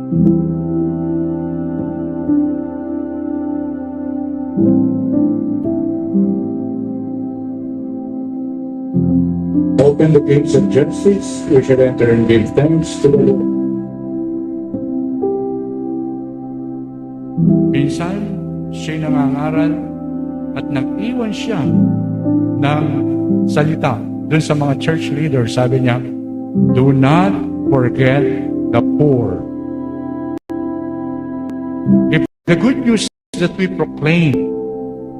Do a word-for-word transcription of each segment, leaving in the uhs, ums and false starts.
Open the gates of justice, we shall enter and give thanks to the Lord. Minsan, siya'y nangangaral at nag-iwan siya ng salita dun sa mga church leaders. Sabi niya, "Do not forget the poor." If the good news that we proclaim,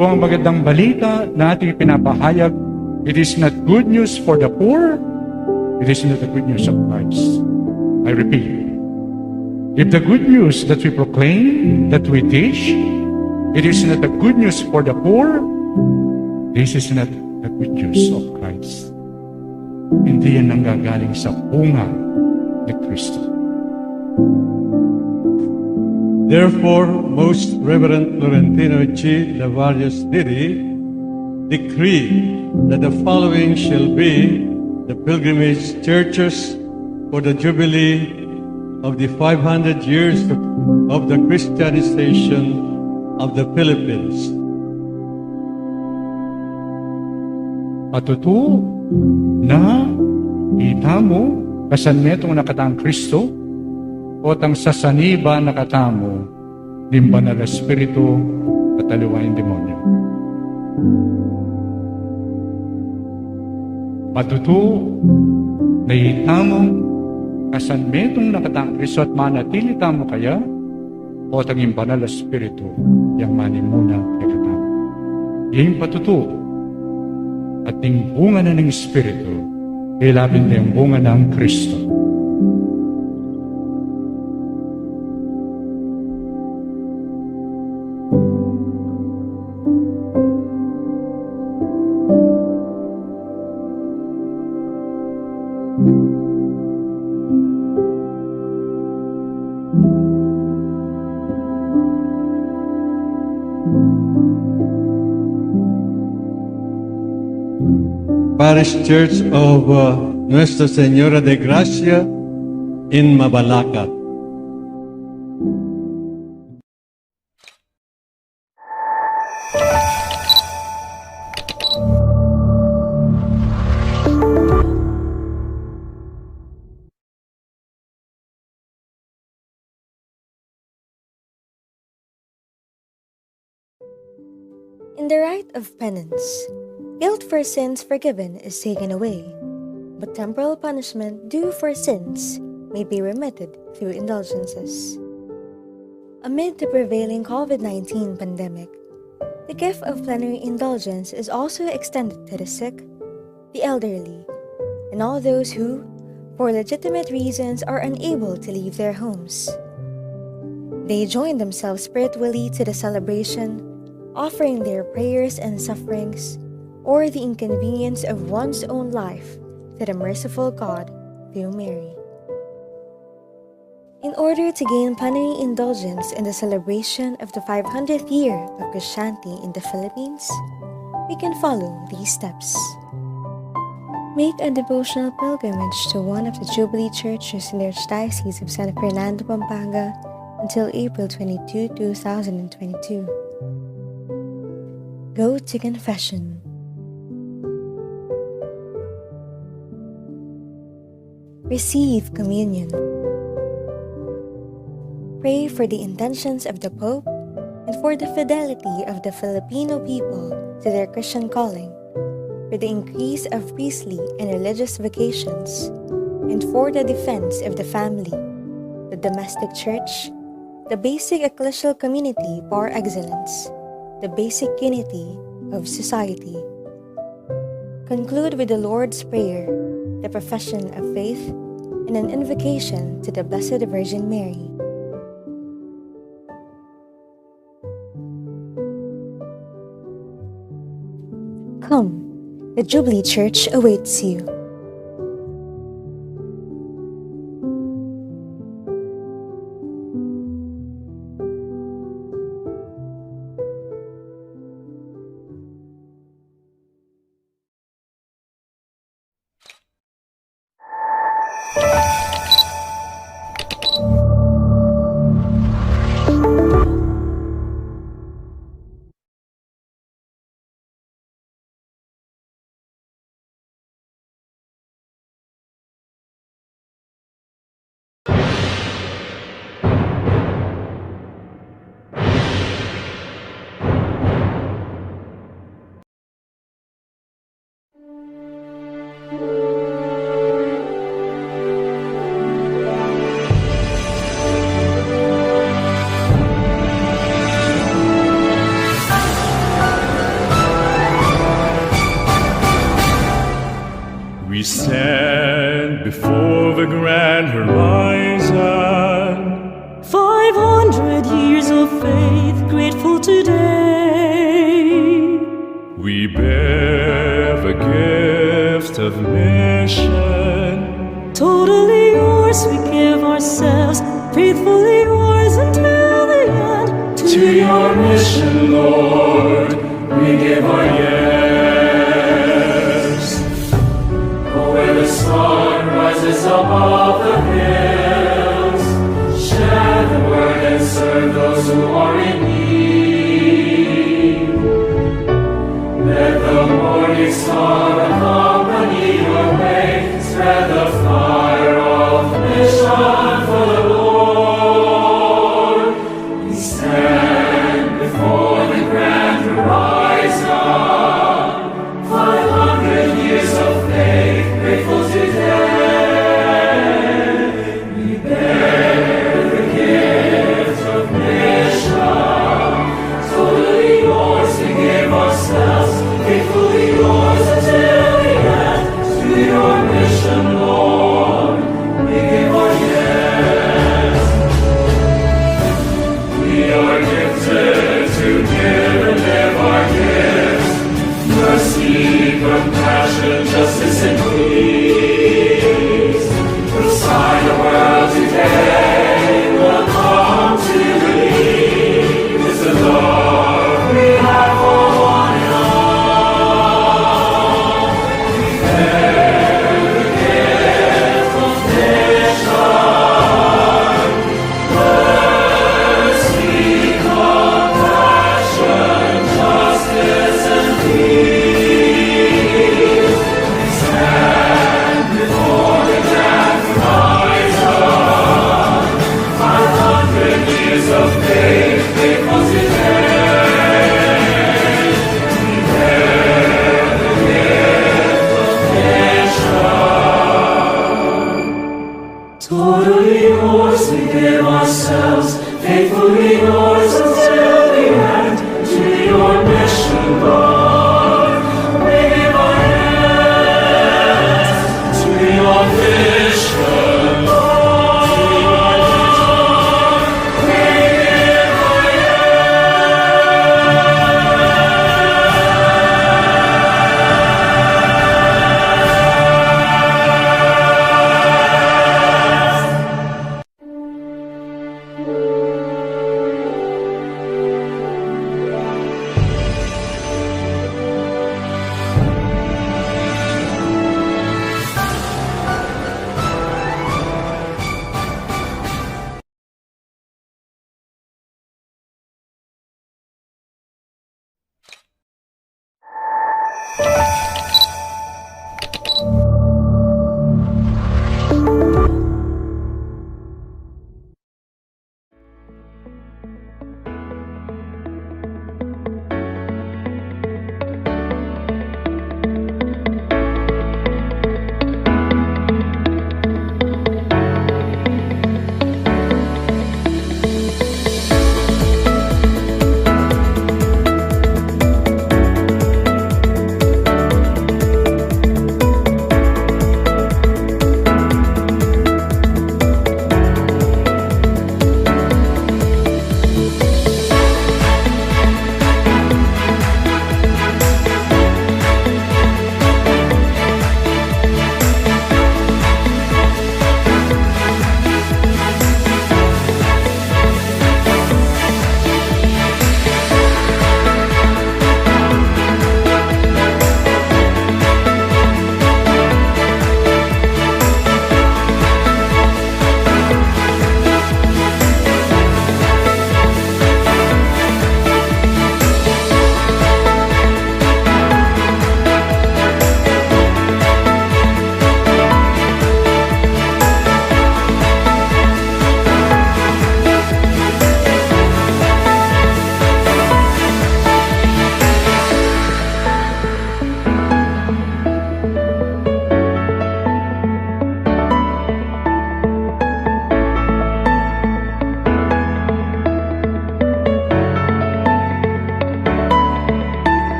kung ang magandang balita na ating ipinapahayag, it is not good news for the poor, it is not the good news of Christ. I repeat, if the good news that we proclaim, that we teach, it is not the good news for the poor, this is not the good news of Christ. Hindi yan nanggagaling sa bunga ni Kristo. Therefore, Most Reverend Florentino G. Lavares Diri decree that the following shall be the pilgrimage churches for the Jubilee of the five hundred years of the Christianization of the Philippines. Patutu na itamu kasan metung na katang Kristo, o tang sasaniba na katamu ning Banal a Espiritu at aliwa ing demonyo. Patutu na itamu kasan metung na katang Kristo at manatili tamu kaya, o tang ing Banal a Espiritu yang manimuna kekatamu. Ing patutu at ing bunga na ning Espiritu, ilapin deng bunga nang Kristo. Parish Church of, uh, Nuestra Señora de Gracia in Mabalacat. In the rite of penance, guilt for sins forgiven is taken away, but temporal punishment due for sins may be remitted through indulgences. Amid the prevailing COVID nineteen pandemic, the gift of plenary indulgence is also extended to the sick, the elderly, and all those who, for legitimate reasons, are unable to leave their homes. They join themselves spiritually to the celebration, offering their prayers and sufferings, or the inconvenience of one's own life, to the merciful God through Mary. In order to gain plenary indulgence in the celebration of the five hundredth year of Christianity in the Philippines, we can follow these steps. Make a devotional pilgrimage to one of the Jubilee churches in the Archdiocese of San Fernando, Pampanga, until April twenty-two, two thousand twenty-two. Go to confession. Receive communion. Pray for the intentions of the Pope and for the fidelity of the Filipino people to their Christian calling, for the increase of priestly and religious vocations, and for the defense of the family, the domestic church, the basic ecclesial community par excellence, the basic unity of society. Conclude with the Lord's Prayer, the profession of faith, and an invocation to the Blessed Virgin Mary. Come, the Jubilee Church awaits you. Says, faithfully yours until the end. To your mission, Lord, we give our yes. Where the sun rises above the hills, share the word and serve those who are in need. Let the morning star accompany your way, spread the fire of mission for the Lord. We stand before the grand horizon, five hundred years of faith, grateful today. We bear the gift of mission, totally yours we give ourselves, faithfully yours until the end. To your mission, Lord, we give our yes. We are gifted to give and live our gifts. Mercy, compassion, justice, and peace. Whose sign the world today will come to believe is the love we have for one another. We bear the gift of mission. Totally yours we give ourselves, faithfully yours until the end. To your mission, Lord, we give our yes. To your mission, Lord, we give our yes.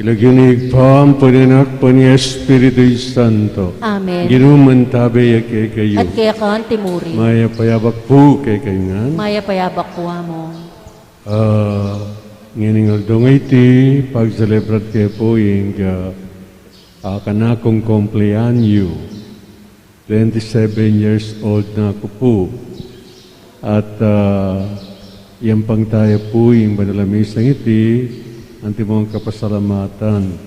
Lagyu ning Ibpa, ampo ning Anak, ampo ning Espiritu Santo. Amen. Ing Ginu mantabe ya kekayu. At keka mu rin. Mayap a abak pu kekayu ngan. Mayap a abak pu mu. Ah, ngening aldo ngeni, pag-celebrate ke pu ing, ah, ah, kanakung kumpleanyo. Twenty-seven years old na ku pu. At, ah, yang pangtaya pu ing banal a misang iti, antimong kapasalamatan.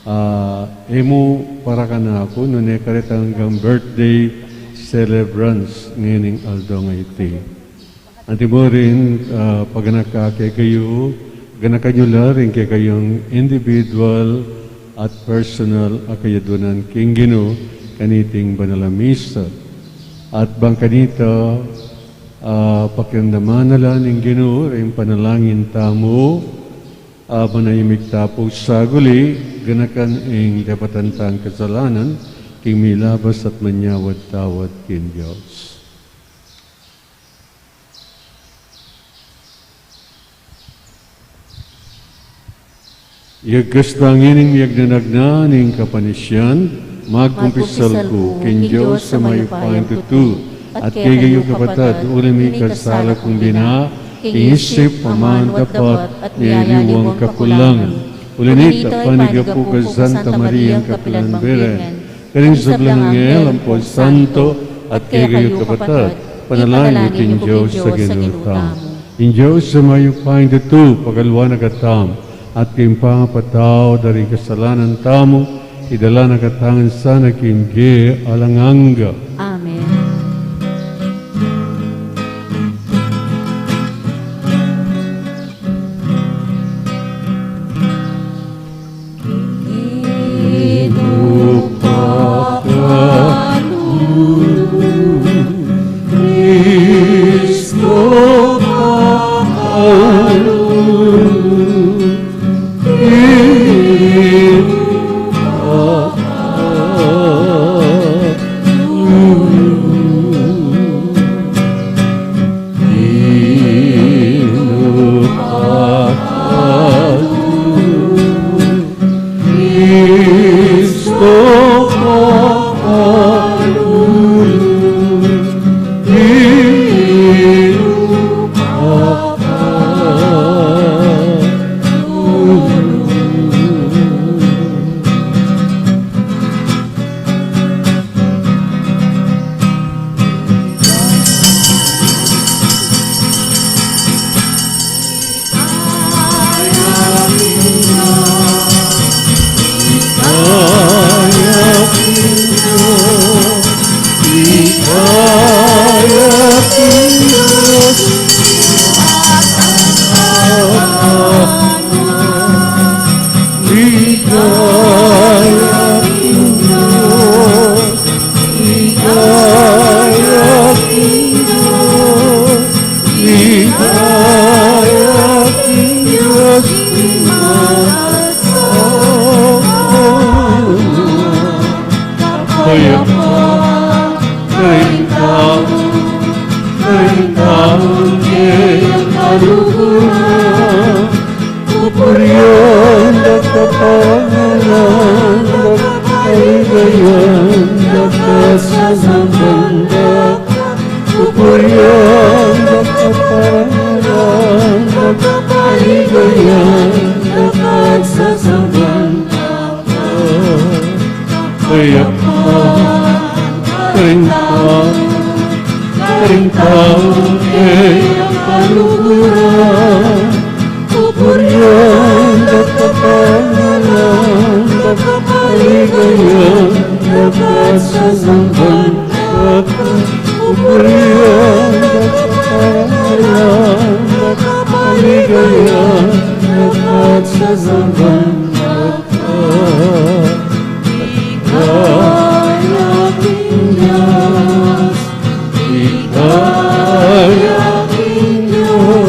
Ah, e mu para kanaku, nune karetang anggang birthday celebrants ngening aldo ngeni. Antimo rin, ah, paganaka kekayu, ganakan yu la ring kekayung individual at personal a kayadwanan king Ginu kaniting banal a misa. At bang kanita, ah, pakiramdaman na la ning Ginu ring panalangin tamu, ah, manahimik ta pu saguli, ganakan ing dapatan tang kasalanan, king milabas at manyawad-tawad king Dios. Yagkas ta ngening miyagnanagna ning kapanisian, magkumpisal ku king Dios a mayupayang tutu, at kekayu kapatad, uling mikasala kung bina, king isip, pamanu, dapat, at miyaliwang kakulangan. Uli na nita, panyawad pu king Santa Mariang kapilan Birhen, karing sablang anghel ampon santo, at kekayu kapatad, panalangin yu king Dios a Ginu tamu. Ing Dios a mayupayang tutu, pakaluan na katamu, at king pangapatawad da ring kasalanan tamu, idala na katamu sana king bie alang angga. Amen. Kaya pa, karing tau, karing tau, kaya kaluguran, pupurian da ka, parangalan da ka, paligayan da ka at sasamban da ka. Pupurian da ka, parangalan da ka, paligayan da ka at sasamban da ka. Kaya pa, karing tau, karing tau, kaya kaluguran, pupurian da ka, parangalan da ka, paligayan da ka at sasamban da ka. Pupurian da ka, parangalan da ka, paligayan da ka at sasamban da ka. Ligaya king Dios, ligaya king Dios.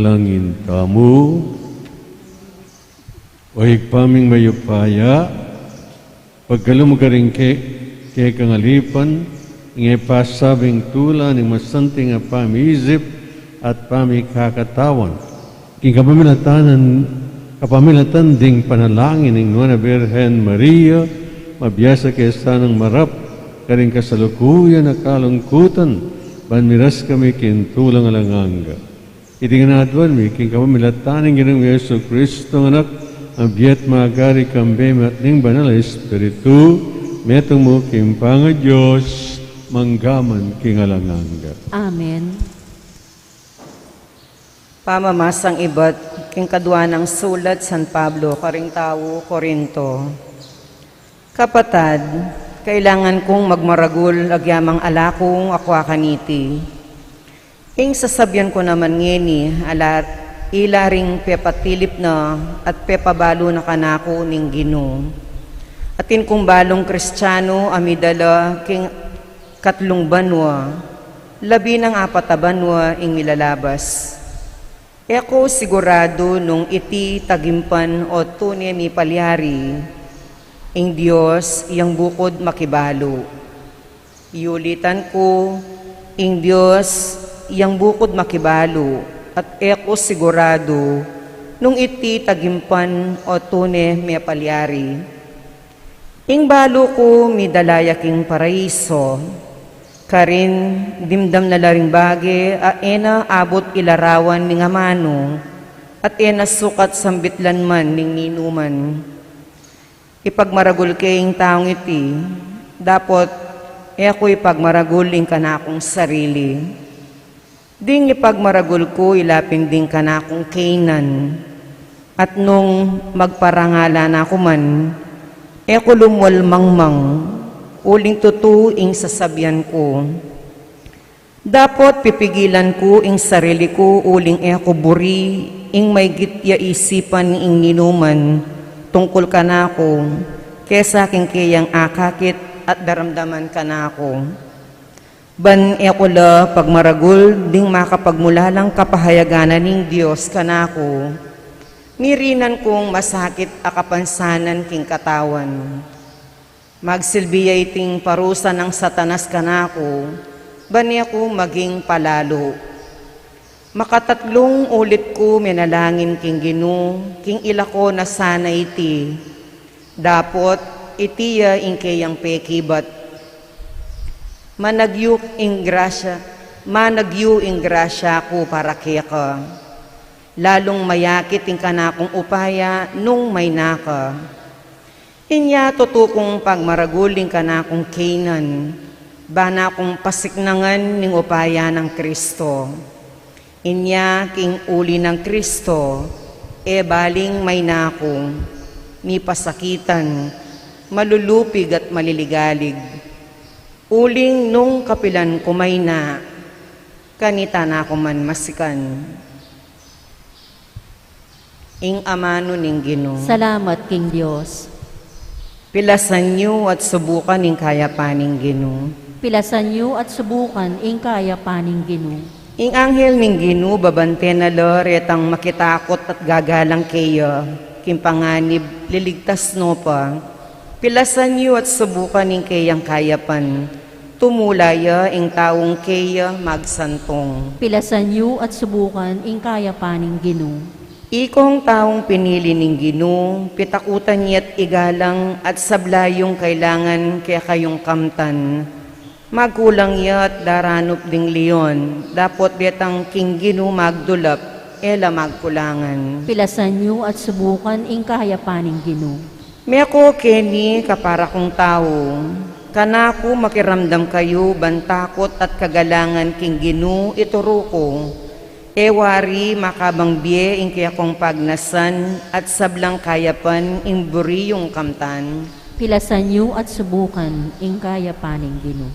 Manalangin tamu. O Ibpa ming mayupaya, pagkalub mu karing ke-, kekang alipan, ing e pasabing tula ning masanting a pamiisip at pamikakatawan. King kapamilatan, kapamilatan ding panalangin ning Nuan a Birhen Maria, mabiasa ke sanang marap karing kasalukuyan a kalungkutan, ban miras kami king tulang alang angga. Iti ngan aduan mi king kapamilatan ning Ginung Jesucristo a Anak, a bie at magari kambe mi at ning Banal a Espiritu, metung mu king pangaDios, mangga man king alang angga. Amen. Pamamasang ibat king kadua nang sulat San Pablo karing tau Corinto. Kapatad, kailangan kung magmaragul agyamang ala kung akwa kaniti. Ing sasabian ku naman ngeni, ala, ila ring pepatilip na at pepabalu na kanaku ning Ginu. Atin kung balung Kristianu a midala king katlung banua, labi nang apat a banua ing milalabas. E ku siguradu nung iti tagimpan o tune mipalyari. Ing Dios yang bukud makibalu. Yulitan ku, ing Dios yang bukud makibalu, at e ku siguradu nung iti tagimpan o tune mipalyari. Ing balu ku midala ya king paraiso, karin dimdam na la ring bage a e na abut ilarawan ning amanu, at e na sukat sambitlan man ning ninuman. Ipagmaragul ke ing taung iti, dapot e ku ipagmaragul ing kanakung sarili. Ding ipagmaragul ku ila pin ding kanakung kaynan. At nung magparangalan aku man, e ku lumual mangmang, uling tutu ing sasabian ku. Dapot pipigilan ku ing sarili ku uling e ku buri ing maygit ya isipan ing ninuman tungkul kanaku, kesa king keyang akakit at daramdaman kanaku. Ban e ku la pagmaragul ding makapagmulalang kapahayagan na ning Dios kanaku, mirinan kung masakit a kapansanan king katawan. Magsilbi ya iting parusa nang Satanas kanaku, ban e ku maging palalu. Makatatlung ulit ku menalangin king Ginu, king ilako na sana iti. Dapot iti ya ing keyang pekibat. Managyu ing grasya, managyu ing grasya ku para keka. Lalung mayakit ing kanakung upaya nung mayna ka. Inya tutu kung pagmaragul ing kanakung kaynan, bana kung pasiknangan ning upaya nang Kristo. Inya king uli nang Kristo, e baling mayna ku, mipasakitan, malulupig at maliligalig. Uling nung kapilan ku mayna, kanita na ku man masikan. Ing amanu ning Ginu. Salamat king Dios. Pilasan yu at subukan ing kayapan ning Ginu. Pilasan yu at subukan ing kayapan ning Ginu. Ing anghel ning Ginu, babante na la retang makitakut at gagalang keya, king panganib liligtas no pa. Pilasan yu at subukan ing keyang kayapan. Tumula ya ing taung keya magsantung. Pilasan yu at subukan ing kayapan ning Ginu. Ikong taung pinili ning Ginu, pitakutan ya't igalang at sabla yung kailangan kekayung kamtan. Magkulang ya't daranup ding leon, dapot detang king Ginu magdulap, e la magkulangan. Pilasan yu at subukan ing kayapan ning Ginu. Meku keni, kapara kung tau, kanaku makiramdam kayu ban takut at kagalangan king Ginu ituru ku. E wari makabang bie ing kekong pagnasan at sablang kayapan ing buri yung kamtan. Pilasan yu at subukan ing kayapan ning Ginu.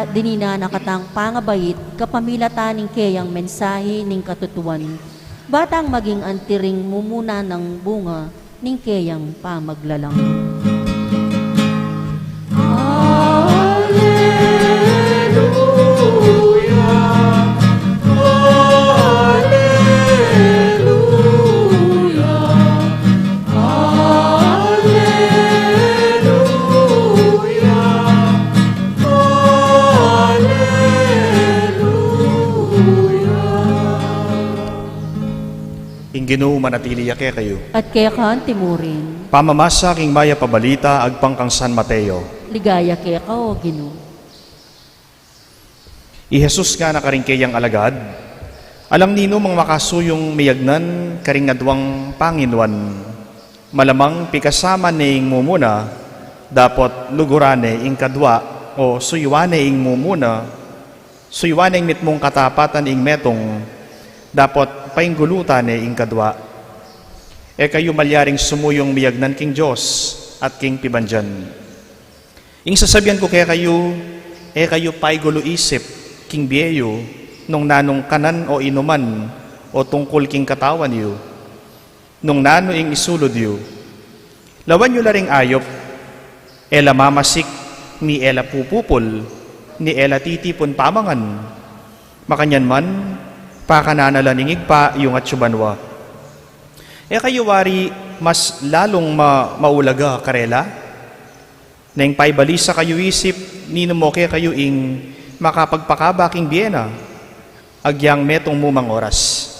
Dininan na katang pangabait kapamilatan ning keyang mensahe ning katutuan. Batang maging antiring mumuna nang bunga ning keyang pamaglalang. Alleluia, alleluia, alleluia, alleluia. Ing Ginu manatili ya kekayu. At keka antimurin. Pamamasa king mayap a balita agpang kang San Mateo. Ligaya keka, O Ginu. I Jesus ngana karing keyang alagad, alang ninumang makasuyung miyagnan karing aduang panginuan, malamang pikasaman ne ing mumuna, dapot luguran ne ing kadua, o suyuan ne ing mumuna, suyuan ne ing mitmung katapatan ing metung, dapot painggulutan ne ing kadua. E kayu malyaring sumuyung miyagnan king Dios at king pibandian. Ing sasabian ku kekayu, e kayu paigulu isip king bie yu, nung nanung kanan o inuman, o tungkul king katawan yu, nung nanu ing isulud yu. Lawan yu la ring ayup, e la mamasik, ni e la pupupul, ni e la titipun pamangan. Makanyan man, pakanan na la ning Ibpa yu atsu banua. E kayu wari mas lalung ma-, maulaga karela? Neng paibalisa kayu isip, ninu mu kekayu ing makapagpakaba king bie na, agyang metung mu mang oras?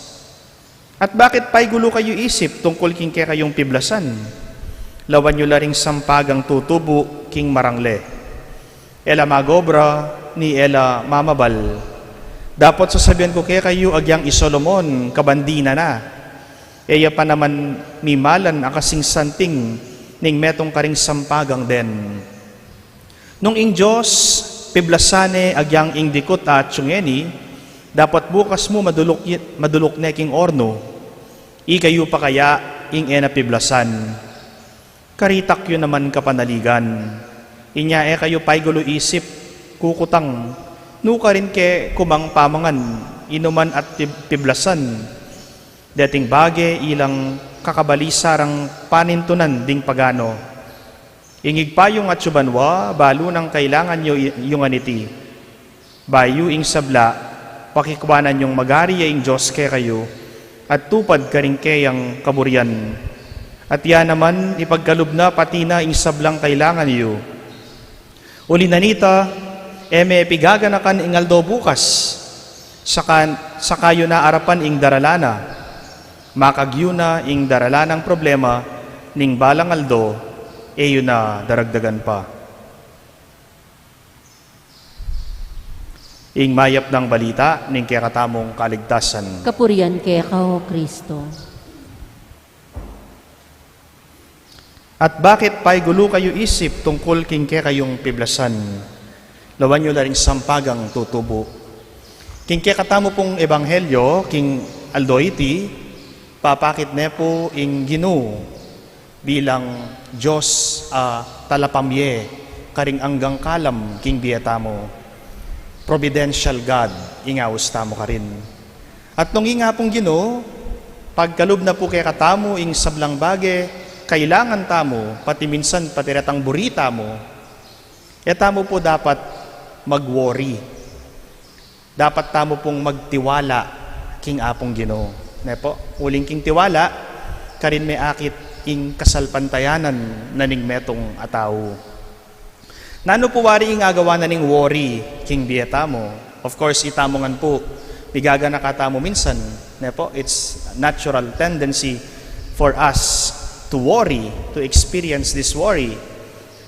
At bakit paigulu kayu isip tungkul king kekayung piblasan? Lawan yu la ring sampagang tutubu king marangle. E la magobra, ni e la mamabal. Dapot sasabian ku kekayu, agyang i Solomon, kabandi na na, e ya pa naman mimalan a kasing santing ning metung karing sampagang den. Nung ing Dios piblasan ne agyang ing dikut a atsu ngeni, dapot bukas mu maduluk, maduluk ne king ornu. Ikayu pa kaya ing e na piblasan? Karitak yu naman kapanaligan. Inya e kayu paigulu isip, kukutang, nukarin ke ku mang pamangan, inuman at pib-, piblasan deting bage ilang kakabalisa rang panintunan ding pagano. Ing Ibpa yung atsu banua, balu nang kailangan yu, yu ngan iti. Bayu ing sabla, pakikwanan yung magari ya ing Dios kekayu, at tupad karing keyang kaburian. At ya naman, ipagkalub na pati na ing sablang kailangan yu. Uli na nita, e me pigaganakan ing aldo bukas, saka, saka yu na arapan ing darala na. Makagyu na ing darala nang problema ning balang aldo, e yu na daragdagan pa. Ing mayap nang balita ning kekatamung kaligtasan. Kapurian keka, O Kristo. At bakit paigulu kayu isip tungkul king kekayung piblasan? Lawan yu la ring sampagang tutubu. King kekatamu pung ebanghelyo, king aldo iti, papakit ne pu ing Ginu bilang Dios a talapamie karing anggang kalam king bie tamu. Providential God ing aus tamu karin. At nung ing Apung Ginu, pagkalub na pu kekatamu ing sablang bage kailangan tamu, pati minsan pati retang buri tamu, e tamu pu dapat mag-worry. Dapat tamu pung magtiwala king Apung Ginu. Ne pu? Uling king tiwala, karin me akit ing kasalpantayanan na ning metung a tau. Nanu pu wari ing agawa na ning worry king bie tamu? Of course, itamu ngan pu, migaganaka tamu minsan, ne pu? It's natural tendency for us to worry, to experience this worry.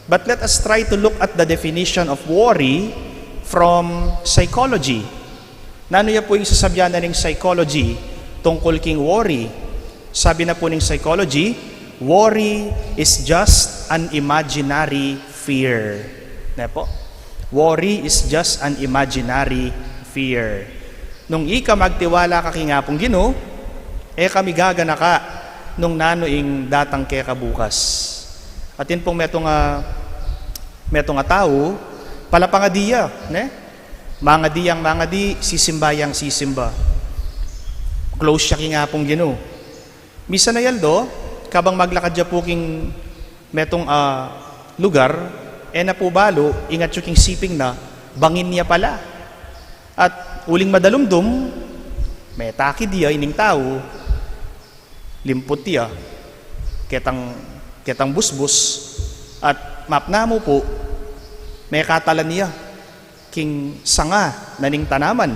But let us try to look at the definition of worry from psychology. Nanu ya pu ing sasabian na ning psychology tungkul king worry? Sabi na pu ning psychology, worry is just an imaginary fear. Ne pu? Worry is just an imaginary fear. Nung ika magtiwala ka king Apung Ginu, e ka migaganaka nung nanu ing datang keka bukas. Atin pung metung a, metung a tau, Palapangadi ya, ne? Mangadi yang mangadi, sisimba yang sisimba. Close ya king Apung Ginu. Misan a aldo, kabang maglakad ya pu king metung a lugar, e na pu balu, ingat yu king siping na, bangin ya pala. At uling madalumdum, metakid ya ining tau, limput ya, ketang, ketang busbus, at mapnamu pu, mekatalan ya king sanga na ning tanaman.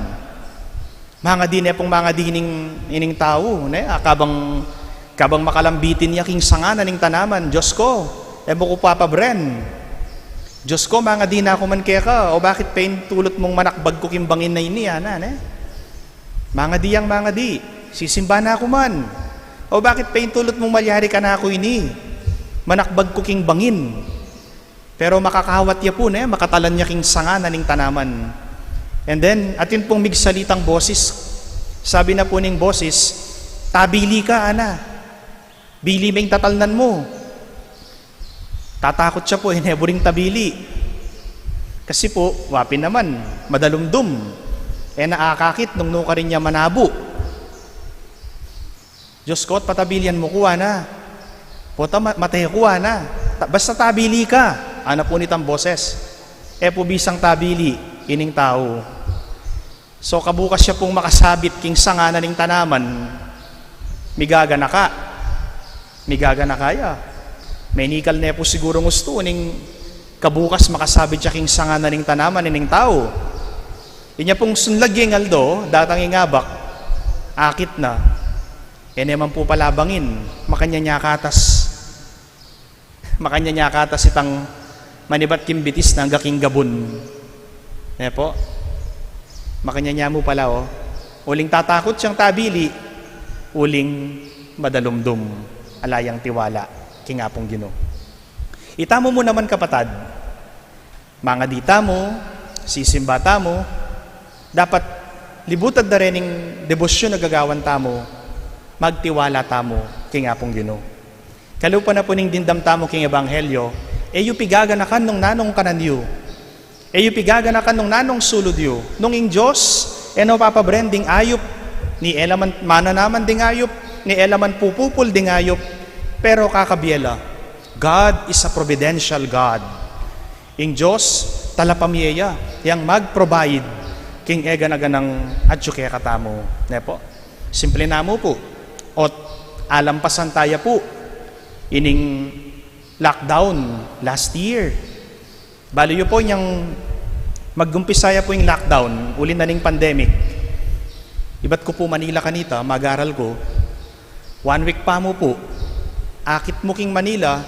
Mangadi ne pung mangadi ining, ining tau, ne? A, kabang, kabang makalambitin ya king sanga na ning tanaman, "Dios ko, e mu ku papabren. Dios ko, mangadi na ku man keka, o bakit paintulut mung manakbag ku king bangin a ini?" ana, ne? Mangadi yang mangadi, sisimba na ku man. O bakit paintulut mung malyari kanaku ini? Manakbag ku king bangin. Pero makakawat ya pu, ne, makatalan ya king sanga na ning tanaman. And then, atin pung migsalitang bosis. Sabi na pu ning bosis, "Tabili ka, ana. Bili me ing tatalnan mu." Tatakut ya pu, e ne buring tabili. Kasi pu, wa pin naman, madalumdum. E na akakit nung nukarin ya manabu. "Dios ko, at patabilian mu ku, ana. Pota ma-, mate ku, ana. Ta-, basta tabili ka," ana pu nitang boses. E pu bisang tabili ining tau. So, kabukas ya pung makasabit king sanga na ning tanaman, migaganaka. Migaganaka ya. Menikal ne pu sigurung ustu ning kabukas makasabit ya king sanga na ning tanaman ining tau. Inya pung sunlag ya ing aldo, datang ing abak, akit na. E ne man pu pala bangin, makanyan ya katas. Makanyan ya katas itang manibat king bitis na angga king gabun. Ne pu? Makanyan ya mu pala, o. Uling tatakut yang tabili, uling madalumdum. Ala yang tiwala king Apung Ginu. Itamu mu naman, kapatad, mangadi tamu, sisimba tamu, dapat libutad da rening debosyun a gagawan tamu, magtiwala tamu king Apung Ginu. Kalupa na pu ning dimdam tamu king ebanghelyo, e yu pigaganakan nung nanung kanan yu. E yu pigaganakan nung nanung sulud yu. Nung ing Dios, e no papabren ding ayup, ni e la man mananaman ding ayup, ni e la man pupupul ding ayup, pero kakabie la. God is a providential God. Ing Dios, talapamie ya, yang mag-provide king e gana-ganang atyu kekatamu. Ne pu? Simple namu pu. Ot alampasan taya pu ining lockdown last year. Balu yu pu, inyang mag-umpisa ya pu ing lockdown, uli na ning pandemic. Ibat ku pu Manila kanita, mag-aral ku. One week pa mu pu. Akit mu king Manila,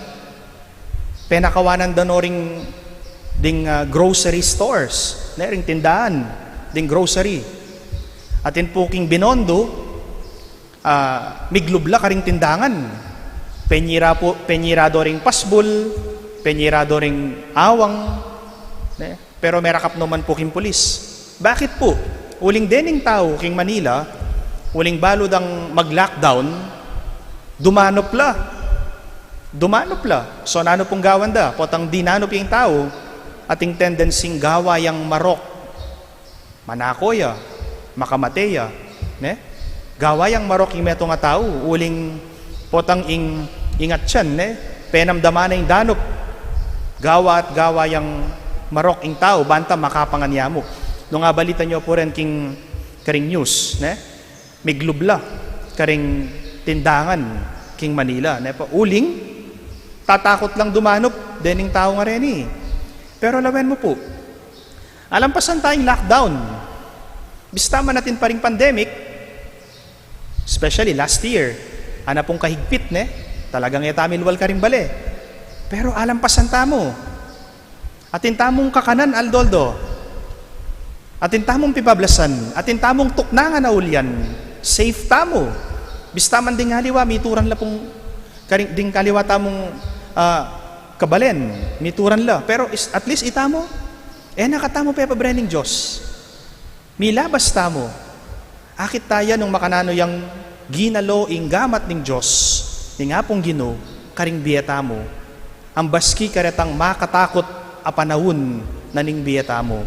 penakawanan da no ring ding, ah, grocery stores, ne, ring tindahan ding grocery. Atin pu king Binondo, ah, miglub la karing tindangan. Penyira pu, penyira do ring pasbul, penyira do ring awang, ne? Pero merakap no man pu king pulis. Bakit pu? Uling dening tau king Manila, uling balu dang mag-lockdown, dumanup la. Dumanup la. So, nanu pung gawan da? Potang dinanup ing tau, ating tendency gawa yang marok. Manako ya, makamate ya, ne? Gawa yang marok ing metung a tau, uling potang ing, ing atyan, ne? Penamdaman na ing danup. Gawa at gawa yang marok ing tau, banta makapangan ya mu. Nung abalitan yu pu ren king, karing news, ne? Miglub la karing tindangan king Manila, ne pu? Uling tatakut lang dumanup dening tau ngareni. Pero lawen mu pu, alampasan taya ing lockdown. Bista man atin pa ring pandemic, especially last year, ana pung kahigpit, ne? Talagang e ta milwal karing bale. Pero alampasan tamu. Atin tamung kakanan aldo-aldo. Atin tamung pibablasan. Atin tamung tuknangan a ulian. Safe tamu. Bista man ding aliwa, mituran la pung karing, ding kaliwa tamung, ah, kabalen. Mituran la. Pero is, at least itamu, e na katamu pepabren ning Dios. Milabas tamu. Akit taya nung makananu yang ginalo ing gamat ning Dios, ning Apung Ginu, karing bie tamu. Ambaski karetang makatakut a panaun na ning bie tamu.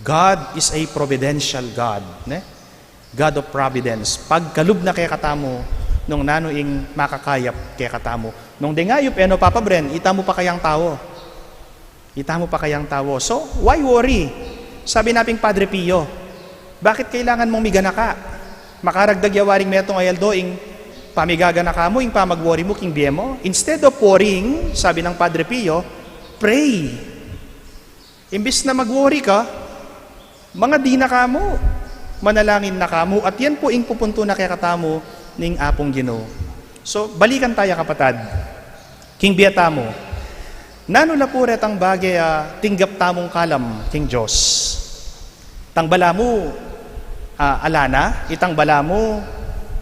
God is a providential God, ne? God of providence. Pagkalub na kekatamu nung nanu ing makakayap kekatamu. Nung deng ayup e no papabren, ita mu pa kayang tau. Ita mu pa kayang tau. So, why worry? Sabi na pin Padre Pio, bakit kailangan mung miganaka? Makaragdag ya waring metung a aldo ing pamigaganaka mu, ing pamag-worry mu king bie mu. Instead of worrying, sabi nang Padre Pio, pray. Imbis na mag-worry ka, mangadi na ka mu, manalangin na ka mu, at yan pu ing pupuntu na kekatamu ning Apung Ginu. So, balikan taya, kapatad, king bie tamu. Nanu la pu retang bage a tinggap tamung kalam king Dios? Tang balamu, ah, ala na, itang balamu,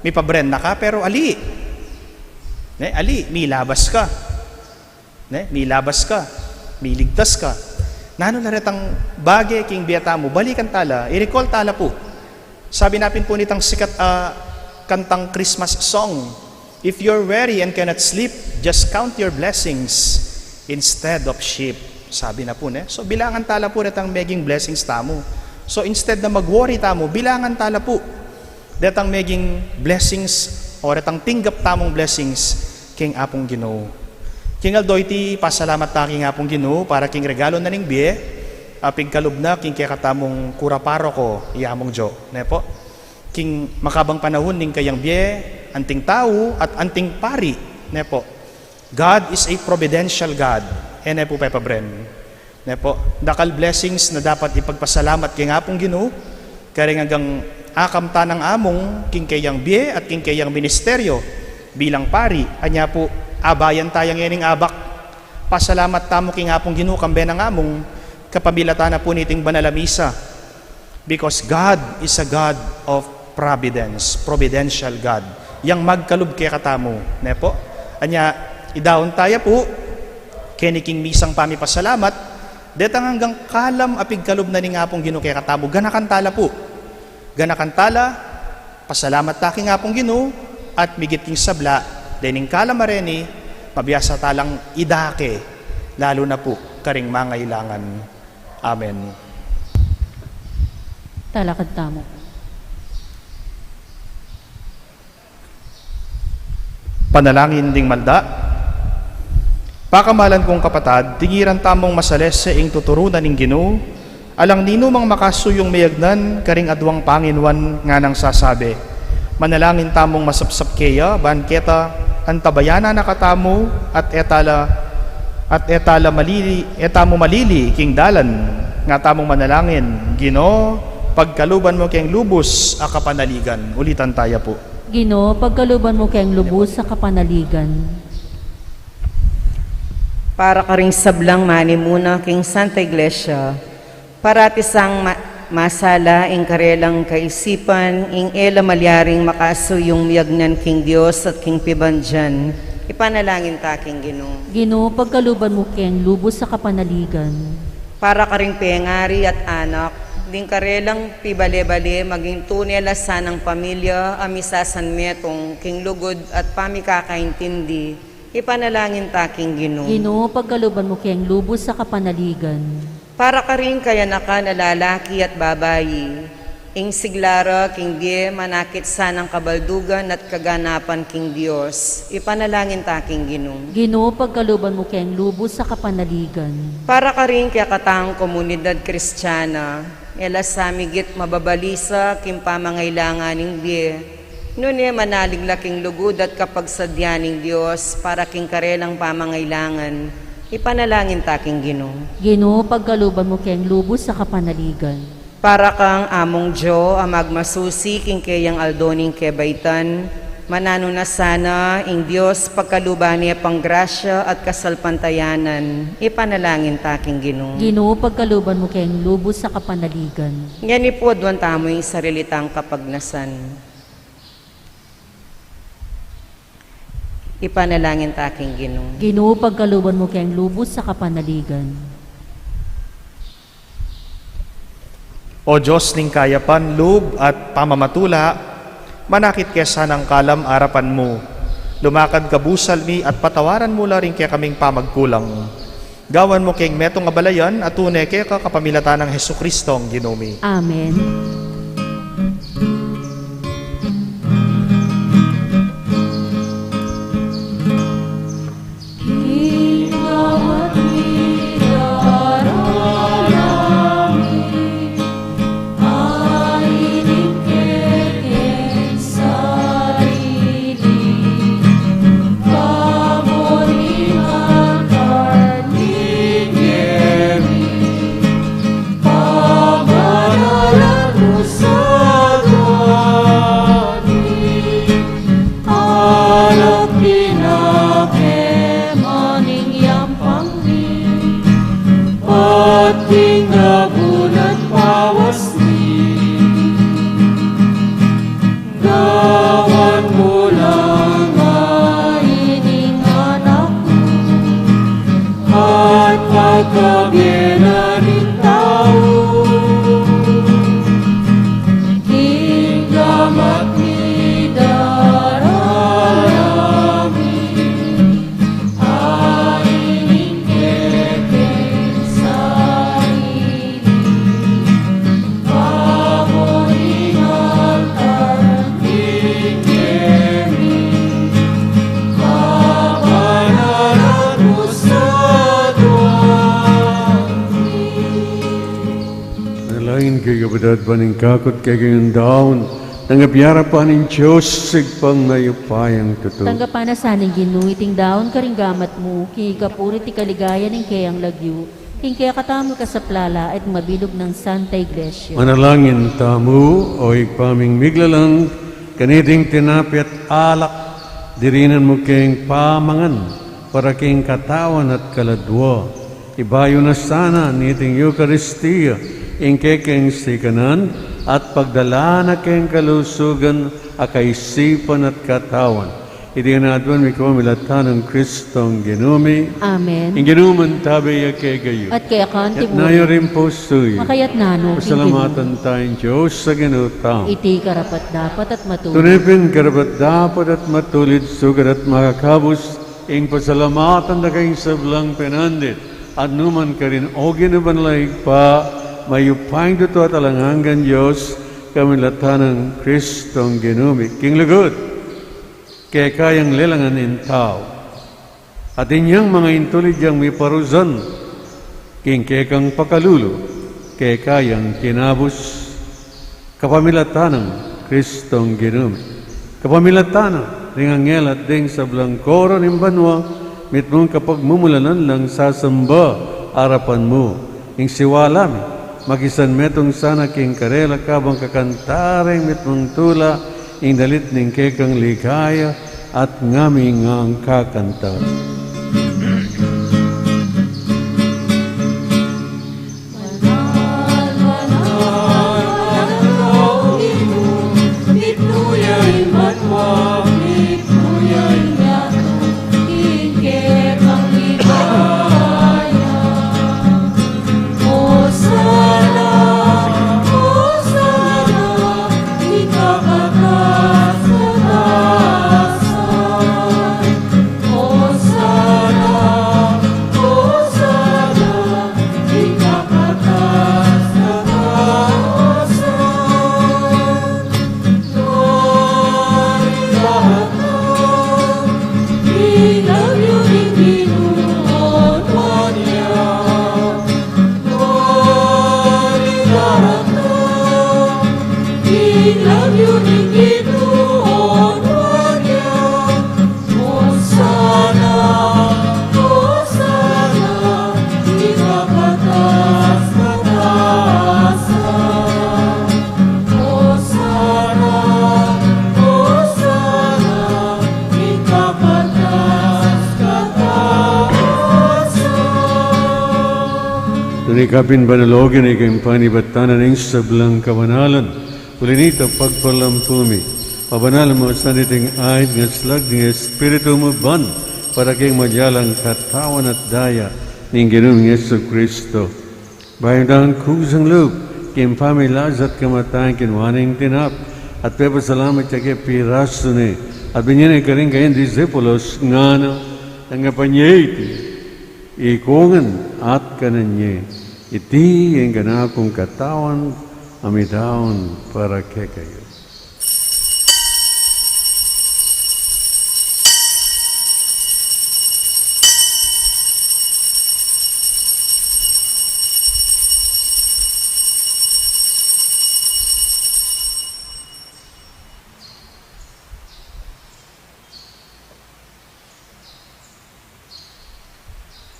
mipabren na ka, pero ali. Ne, ali, milabas ka. Ne, milabas ka, miligtas ka. Nanu la retang bage king bie tamu? Balikan tala, i-recall tala pu. Sabi na pin pu nitang sikat a kantang Christmas song, "If you're weary and cannot sleep, just count your blessings instead of sheep." Sabi na pu, ne? So, bilangan tala pu retang meging blessings tamu. So, instead na mag-worry tamu, bilangan tala pu detang meging blessings o retang tinggap tamung blessings king Apung Ginu. King aldo iti, pasalamat ta king Apung Ginu para king regalo na ning bie a pigkalub na king kekatamung kura paroko, i Among Jo, ne pu? King makabang panahun ning kayang bie, anting tau at anting pari, ne pu? God is a providential God. E ne pu pepabren. Ne pu, dakal blessings na dapat ipagpasalamat king Apung Ginu, karing anggang akam ta nang Amung king keyang bie at king keyang ministeryo bilang pari. Anya pu, abayan taya ngening abak. Pasalamat tamu king Apung Ginu, kambe nang Amung, kapamilatan na pu niting banal a misa. Because God is a God of providence, providential God. Yang magkalub kekatamu, ne pu? Anya, idaun taya pu keni king misang pamipasalamat, detang anggang kalam a pigkalub na ning Apung Ginu kekatamu, ganakan tala pu. Ganakan tala, pasalamat ta king Apung Ginu, at migit king sabla, dening kalam a reni, mabiasa talang idake, lalu na pu karing mangailangan. Amen. Talakad tamu. Panalangin ding malda. Pakamalan kung kapatad, tingiran tamung masalese ing tuturu na ning Ginu, alang ninumang makasuyung miyagnan karing aduang panginuan nganang sasabi. Manalangin tamung masapsap keya, ban keta antabayanan na katamu, at e tala, at e tala malili, e tamu malili king dalan, nga tamung manalangin, Ginu, pagkaluban mu keng lubus a kapanaligan. Ulitan taya pu. Ginu, pagkaluban mu keng lubus a kapanaligan. Para karing sablang manimuna king Santa Iglesia, parati sang ma-, masala ing karelang kaisipan, ing e la malyaring makasuyung miyagnan king Dios at king pibandian, ipanalangin ta king Ginu. Ginu, pagkaluban mu keng lubus a kapanaligan. Para karing pengari at anak, ding karelang pibale-bale maging tune la sanang pamilya a misasanmetung king lugud at pamikakaintindi, ipanalangin ta king Ginu. Ginu, pagkaluban mu keng lubus a kapanaligan. Para karing kayanakan a lalaki at babayi, ing sigla ra king bie manakit sanang kabaldugan at kaganapan king Dios, ipanalangin ta king Ginu. Ginu, pagkaluban mu keng lubus a kapanaligan. Para karing kekatang komunidad Kristiana, e la sa migit mababalisa king pamangailangan ning bie, nune manalig la king lugud at kapagsadya ning Dios para king karelang pamangailangan, ipanalangin ta king Ginu. Ginu, pagkaluban mu keng lubus a kapanaligan. Para kang Among Jo a magmasusi king keyang aldo ning kebaitan, mananu na sana ing Dios pagkaluban ne pang grasya at kasalpantayanan, ipanalangin ta king Ginu. Ginu, pagkaluban mu keng lubus a kapanaligan. Ngeni pu aduan tamu ing sarili tang kapagnasan. Ipanalangin ta king Ginu. Ginu, pagkaluban mu keng lubus a kapanaligan. O Dios ning kayapan, lub at pamamatula, manakit ke sanang kalam arapan mu. Lumakad ka busal mi at patawaran mu la ring kekaming pamagkulang. Gawan mu keng metung a balayan, a tune keka kapamilatan nang Jesucristong Ginu mi. Amen. Alak pina ke maning yampang mi, pati ing gabun at pawas mi. Gawan mu lang ining anak mu, at pagkabie na ning tau, king gamat mi daralami. Manalangin kayu, kapatad, ban ing kakut kekayung daun, nang apiarapan ning Dios Ibpang mayupayang tutu. Tanggapan na sa ning Ginu iting daun karing gamat mu, king ikapuri at ikaligaya ning keyang lagyu, king kekatamung kasaplalan at mabilug nang Santa Iglesia. Manalangin tamu. O Ibpa ming miglalang, kaniting tinape at alak, dirinan mu keng pamangan para king katawan at kaladua. Ibayu na sana niting Eukaristia ing kekeng sikanan, at pagdalan na keng kalusugan a kaisipan at katawan. Iti ngan aduan mi kapamilatan nang Kristong Ginu mi. Amen. Ing Ginu mantabe ya kekayu. At keka mu rin. Itas yu ring pusu yu. Makaitas na rin king Ginu. Pasalamatan taya ing Dios a Ginu tamu. Iti karapat-dapat at matulid. Tune pin karapat-dapat at matulid, sukat at makakabus, ing pasalamatan da ka king sablang penandit at nukarin man, O Ginu, banal a Ibpa, mayupayang tutu at alang anggang Dios, kapamilatan nang Kristong Ginu mi. King lugud, keka yang lelangan ing tau, at inyang manga intulid yang miparusan king kekang pakalulu, keka yang kinabus, kapamilatan nang Kristong Ginu mi. Kapamilatan na ring anghel at ding sablang koro ning banua, mitmung kapagmumulanan lang sasamba arapan mu. Ing siwala mi, makisan metung sana king karela kabang kakanta reng mitmung tula ing dalit ning kekang ligaya, at ngami ngang kakanta. Tune kapin banal, O Ginu, ika ing panibatan na ning sablang kabanalan. Uli na nita, pagpalampu mi, pabanalan mu sa niting aid ngan slag ning Espiritu mu ban, para king maging katawan at daya ning Ginu ming Jesucristo. Bayu dang kusang lub king pamagkasakit at kamatayan, kinua ne ing tinape, at pepasalamat ya ke, pirasu ne, at binie ne karing kayang disipulos, ngana, tanggapan ye iti, Ikongan at kanan ye, iti ing kanakung katawan a midaun para kekayu.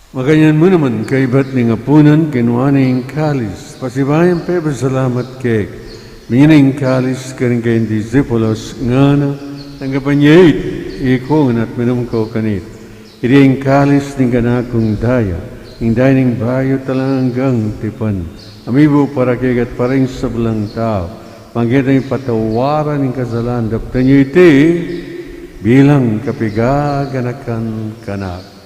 Makanyan mu naman, kaybat ning apunan, kinua ne ing kalis, pasibayu yang pepasalamat keka, binye ne ing kalis karing kayang disipulos, ngana, tanggapan ye iti, ikongan at minum kayu kaniti. Iti ing kalis ning kanakung daya, ing daya ning bayu at alang anggang tipan, a mibu para kekayu at para king sablang tau, para king patawaran ning kasalan. Daptan yu iti bilang kapigaganakan kanaku.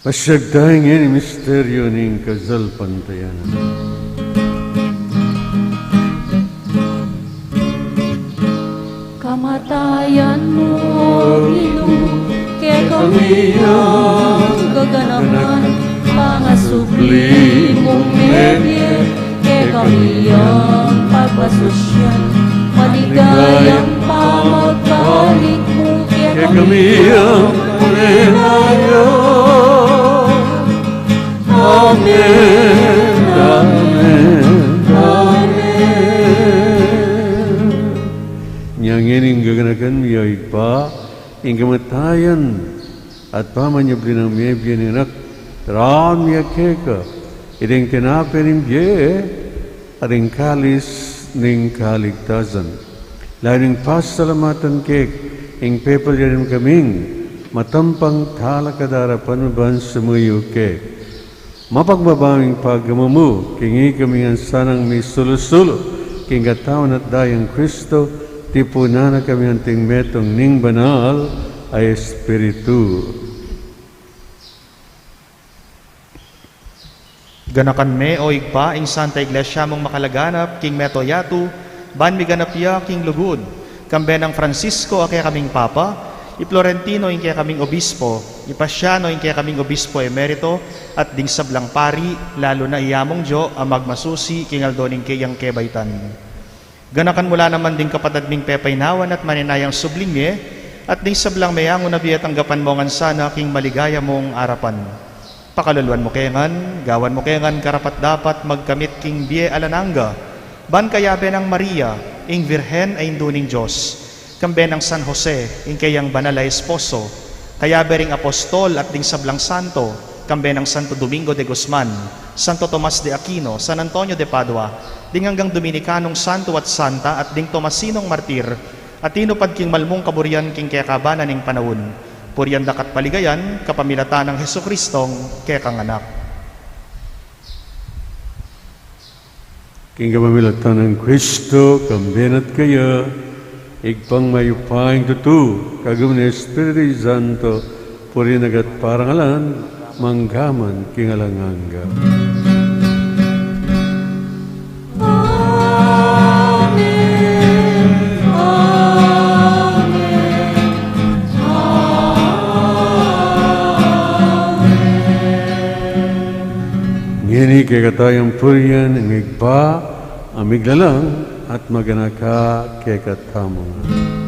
Pasiag taya ngeni ing misteryu ning kasalpantayanan. Kamatayan mu, O Ginu, kekami yang gaganakan, pangasubli mung mebie, kekami yang pagpasusian, maligayang pamagbalik mu, kekami yang paglaya. Amen, amen, amen. Inya ngeni ing gaganakan mi, O Ibpa, ing kamatayan at pamanyubli nang mebie ning Anak, daraun mi ya keka iting tinape ning bie at ing kalis ning kaligtasan. Layun ning pasalamatan keka ing pepalyanin kaming matampang talakad arapan mu ban sumuyu keka. Mapagmababang pagmamanu, king ikami ngan sanang misulu-sulu king katawan at dayang Kristo, tipunan na kami anting metung ning Banal a Espiritu. Ganakan me, O Ibpa, ing Santa Iglesia mung makalaganap king mabilug a yatu, ban miganap ya king lugud, kambe nang Francisco a kekaming Papa, i Florentino ing kekaming Obispo, i Pasiano ing kekaming Obispo Emerito, at ding sablang pari, lalu na i Among Joe a magmasusi king aldo ning keyang kebaitan. Ganakan mu la naman ding kapatad ming pepainawan at maninayang subling mie, at ding sablang meyangu na bie, tanggapan mu ngan sana king maligaya mung arapan. Pakaluluan mu ke ngan, gawan mu ke ngan karapat-dapat magkamit king bie alang angga, ban kayabe nang Maria, ing Virgen a Indu ning Dios, kambe nang San Jose, ing keyang banal a esposo, kayabe ring apostol at ding sablang santo, kambe nang Santo Domingo de Guzman, Santo Tomas de Aquino, San Antonio de Padua, ding anggang Dominikanong santo at santa at ding Tomasinong martir, a tinupad king malmung kaburian king kekaban na ning panaun. Purian da ka at paligayan, kapamilatan nang Jesucristong kekang Anak. King kapamilatan nang Kristo, kambe na at keya, Ibpang mayupayang tutu, kagum ning Espiritu Santo, purian da ka at parangalan, mangga man king alang angga. Amen. Amen. Amen. Ngeni kekatamu yang purian ning Ibpa, a miglalang at maganaka kekatamu ngan.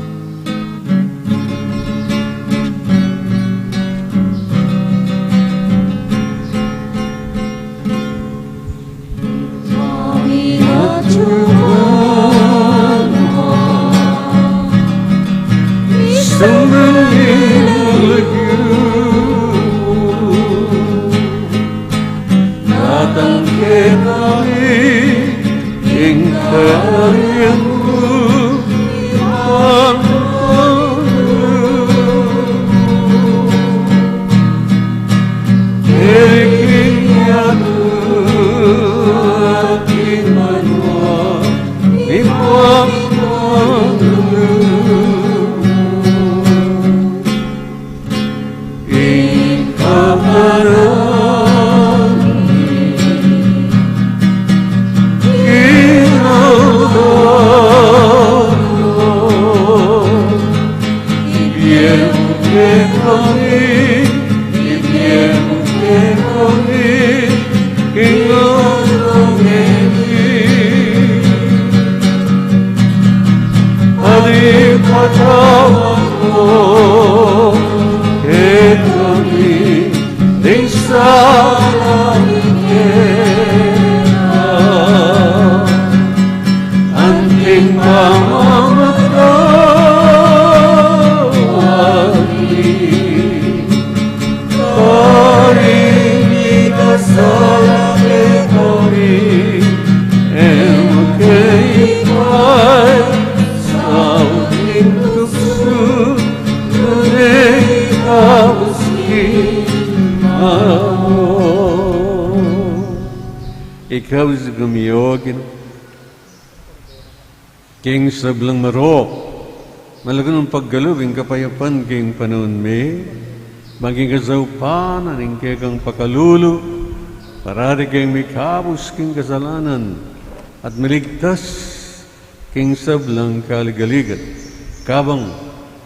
Datang kekami ing kayarian mu, Ibpa, keri king yatu at king banua, mipamintuan Ikayu sa kami, O Ginu, king sablang marok, malugud mung pagkalub ing kapayapan king panaun mi, maging kasaupan na ning kekang pakalulu, parati keng mikabus king kasalanan, at miligtas king sablang kaligaligan. Kabang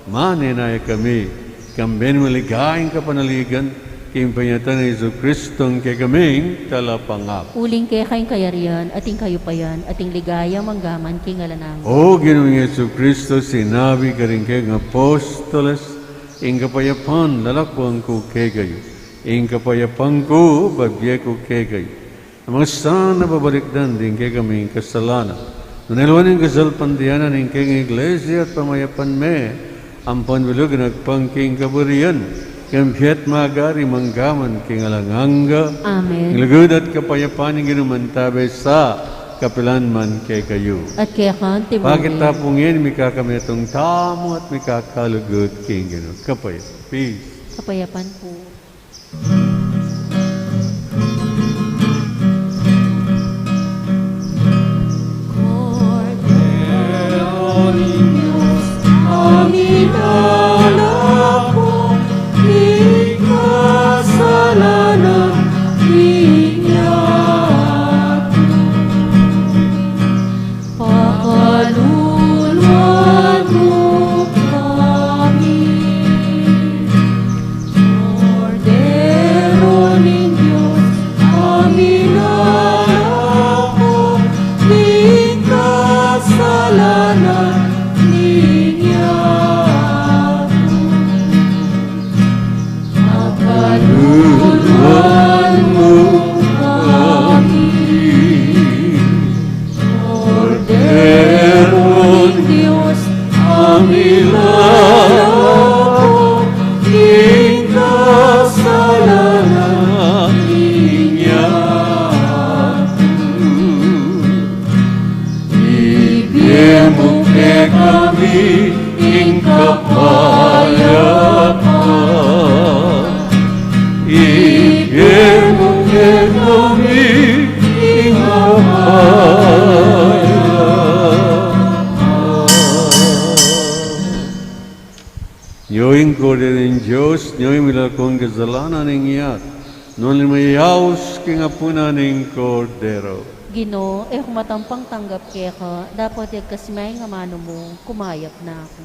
manenaya kami, kambe ning maligayang kapanaligan, king panyatang nang Jesucristo, ing kekaming Talapangabus. Uling keka ing kayarian, at ing kayupayan, at ing ligaya manggaman king alang angga. O Ginu ming Jesucristo, sinabi mu karing kekang apostoles, ing kapayapan lalakuan ku kekayu, ing kapayapan ku bibie ku kekayu. Nung sana babalikdan ding kekaming kasalanan, nune luan ing kasalpantayanan ning kekang Iglesia at pamayapan me, ampon bilug nagpang king kaburian, king pie at magari manggaman king alang angga. Amen. Ing lugud at kapayapan ning Ginu mantabe sa kapilan man kekayu. At keka naman. Pakit tamu pu ngan ing mikakametung tamu at mikakalugud king Ginu. Kapayapan. Peace. Kapayapan pu. Cordero ning Dios, a milalako king kasalanan ning yatu. Pakaluluan mu kami. Cordero ning Dios, a milalako king kasalanan ning yatu. Pakaluluan mu kami. Cordero ning Dios, a milalako king kasalanan ning yatu. Ibie mu kekami ing kapayapan. Ibie mu kekami ing kapayapan. Nyo ing Kordero ning Dios, nyo ing milalako king kasalanan ning yatu. Nuan la ing mayayaus king apunan ning Kordero. Ginu, e ku matampang tanggap keka, dapot iagkas me ing amanu mu, kumayap na ku.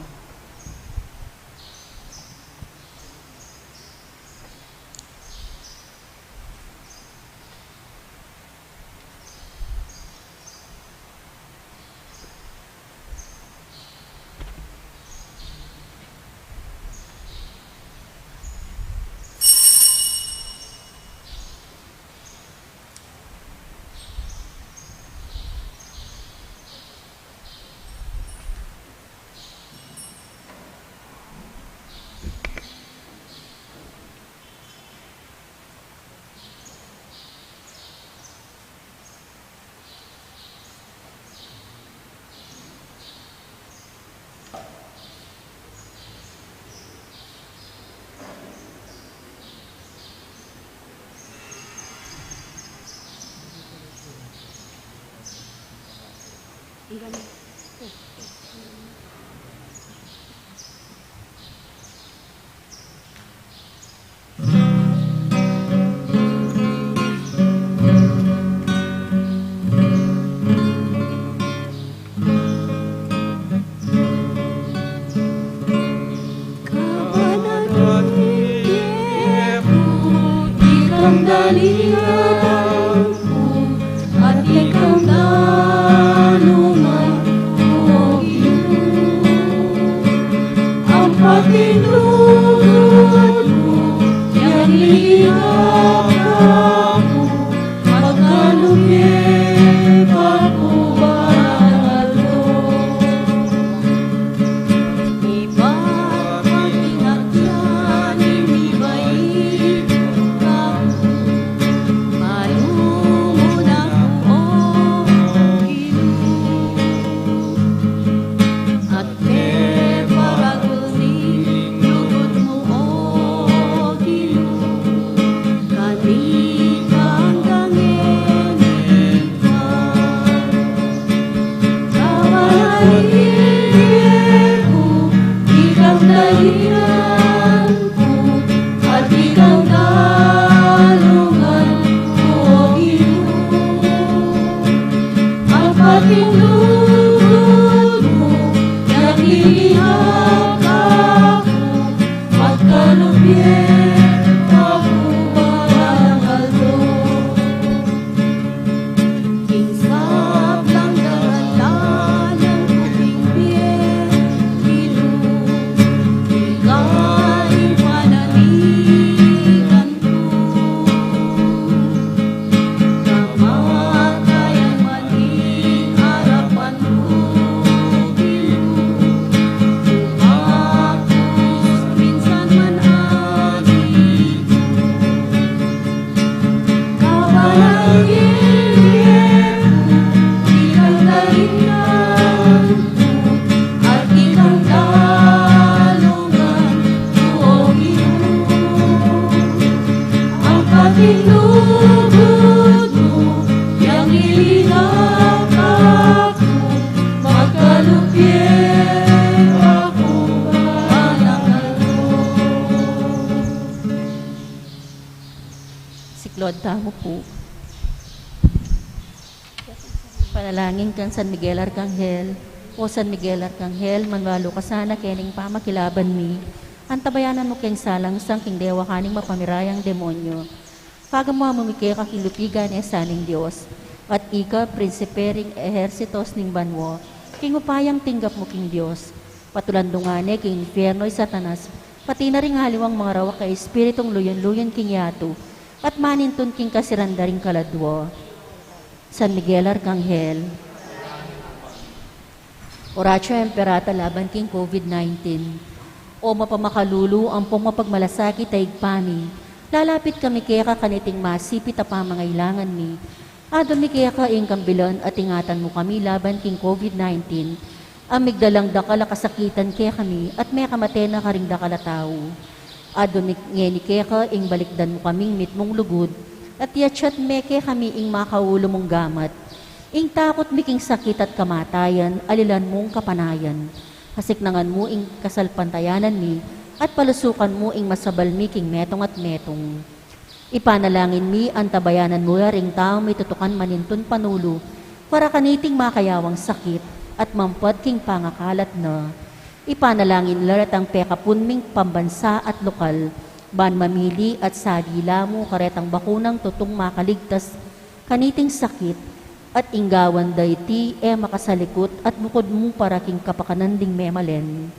Kabanatan keku, ikang dalingan ku, at ikang danuman ku, O Ginu. Ampat ing lugud ku, yang lingapu, pagkalugud ku balang aldo. Ibat pati ngan ing mibait kaku, malungun aku, O Ginu. At e paragul ing lugud mu, O Ginu, kanita. Lugud mu yang ilinga kaku, magkalupye aku mananalo. Siklaud tamu pu. Panalangin kang San Miguel Arkanghel. O San Miguel Arkanghel, manwalu ka sana kening pamakilaban mi. Antabayanan mu keng salangsang king dewakan ning mapamirayang demonyo. Pagamu-amu mi keka king lupigan e sa ning Dios, at ika prinsipe ring ehersitos ning banua, king upayang tinggap mu king Dios. Patulandungan ne king infierno i Satanas, pati na ring aliwang mangarawak a espiritung luyun-luyun king yatu, at manintun king kasiran da ring kaladua. San Miguel Arkanghel. Oratio Imperata laban king COVID nineteen. O mapamakalulu ampong mapagmalasakit a Ibpa mi, lalapit kami keka kaniting masipit a pamangailangan mi. Adwan mi keka ing kambilan at ingatan mu kami laban king COVID nineteen, a migdalang dakal a kasakitan kekami at mekamate na karing dakal a tau. Adwan mi ngeni keka ing balikdan mu kaming mitmung lugud, at iatsat me kekami ing makaulu mung gamat. Ing takut mi king sakit at kamatayan, alilan mung kapanayan. Kasiknangan mu ing kasalpantayanan mi, at palusukan mu ing masabal mi king metung at metung. Ipanalangin mi, antabayanan mu la ring taung mitutukan manintun panulu para kaniting makayawang sakit at mampad king pangakalat na. Ipanalangin la retang pekapun ming pambansa at lokal, ban mamili at sadila mu karetang bakunang tutung makaligtas kaniting sakit, at ing gawan da iti e makasalikut at bukud mu para king kapakanan ding memalen.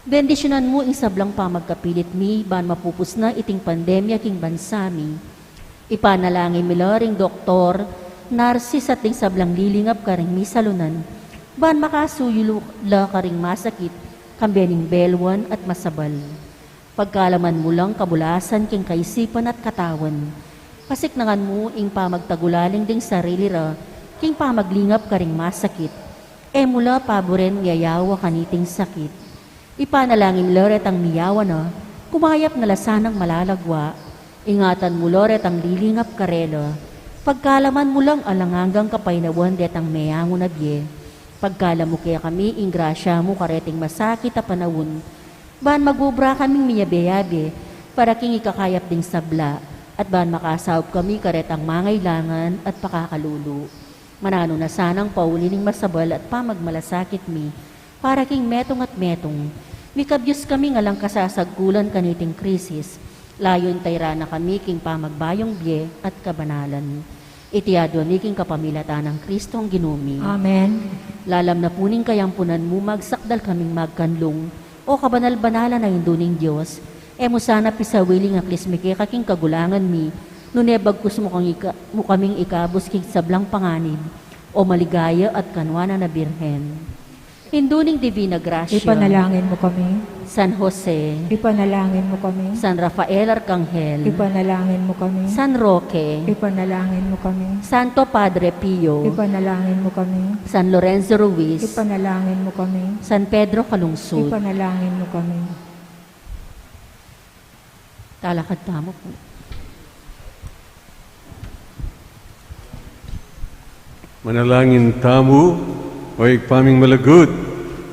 Bendisyunan mu ing sablang pamagkapilit mi, ban mapupus na iting pandemya king bansa mi. Ipanalangin mi la ring doktor, narsis at ding sablang lilingap karing misalunan, ban makasuyu la karing masakit, kambe ning belwan at masabal. Pagkalaman mu lang kabulasan king kaisipan at katawan. Kasiknangan mu ing pamagtagulaling ding sarili ra king pamaglingap karing masakit. E mu la paburen miyayawa kaniting sakit. Ipanalangin mi la retang miyawa na, kumayap na la sanang malalagwa. Ingatan mu la retang lilingap karela. Pagkalaman mu lang alang anggang kapaynawan detang meyangu na bie. Pagkalam mu kekami ing grasya mu kareting masakit a panaun, ban magubra kaming miyabe-yabe para king ikakayap ding sabla, at ban makasaup kami karetang mangailangan at pakakalulu. Mananu na sanang pauli ning masabal at pamagmalasakit mi para king metung at metung. Mikabyus kaming alang kasasagkulan kaniting krisis, layun tayra na kami king pamagbayung bie at kabanalan. Iti adwan mi king kapamilatan nang Kristong Ginu mi. Amen. Lalam na pu ning kayampunan mu, magsakdal kaming magkanlung, O kabanal-banalan a Indu ning Dios. E mu sana pisawili ing aklis mi keka king kagulangan mi, nune bagkus mu kang ika-, mu kaming ikabus king sablang panganib, O maligaya at kanuanan a Birhen. Indu ning Divina Grasya. Ipanalangin mu kami. San Jose. Ipanalangin mu kami. San Rafael Arkanghel. Ipanalangin mu kami. San Roque. Ipanalangin mu kami. Santo Padre Pio. Ipanalangin mu kami. San Lorenzo Ruiz. Ipanalangin mu kami. San Pedro Calungsod. Ipanalangin mu kami. Talakad tamu pu. Manalangin tamu. O Ibpa ming malugud,